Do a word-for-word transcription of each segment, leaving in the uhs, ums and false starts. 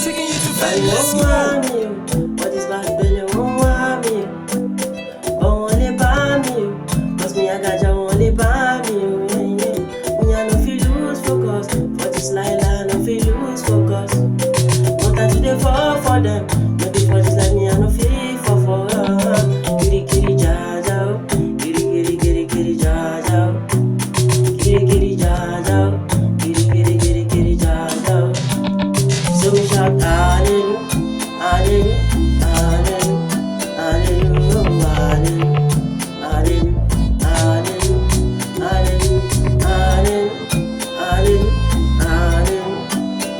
Taking you too far, let's go. But this bad belly won't want me. But won't they buy me? Cause me, I got you, won't they buy me? Yeah, yeah. Me, I no feel lose focus. For this lie, I no feel lose focus. But I do they fall for them. Maybe for this life, me, I no feel for for. Kitty, kitty, jaja. Kitty, kitty, kitty, kitty, jaja. Kitty, kitty, jaja. Kitty, kitty, kitty, kitty, jaja. So we shout hallelujah, hallelujah, hallelujah, hallelujah, hallelujah, hallelujah, hallelujah, hallelujah, hallelujah, hallelujah,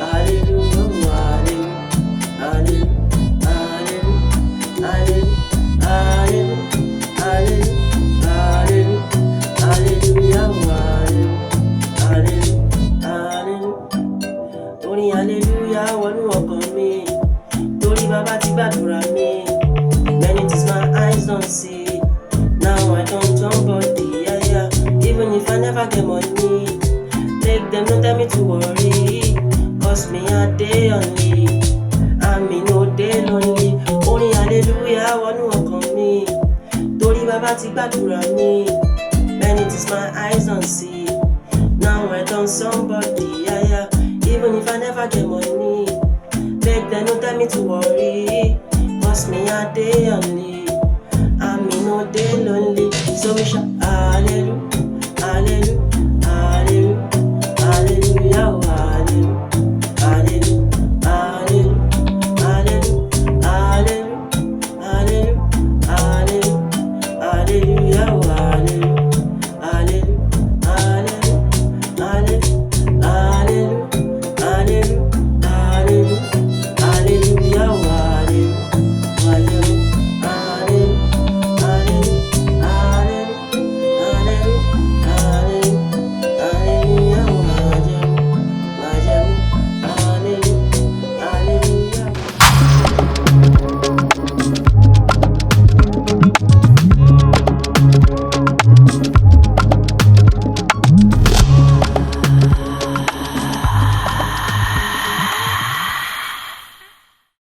hallelujah, hallelujah, hallelujah, hallelujah, hallelujah, hallelujah, hallelujah, hallelujah, hallelujah. Orin hallelujah wọnú ọkàn mi. Torí bàbá ti gbàdúrà mi. Many things my eyes don't see. Now I don't turn body, yeah, yeah. Even if I never get money, make them no tell me to worry. Cause me, I dey only. And me no dey lonely. Orin hallelujah wọnú ọkàn mi. Torí bàbá ti gbàdúrà mi. Many things my eyes don't see. Now I don't somebody, yeah, yeah. Even if I never get money, make them no tell me to worry. Cause me, I dey only. And me no dey lonely. So we shout hallelujah, hallelujah,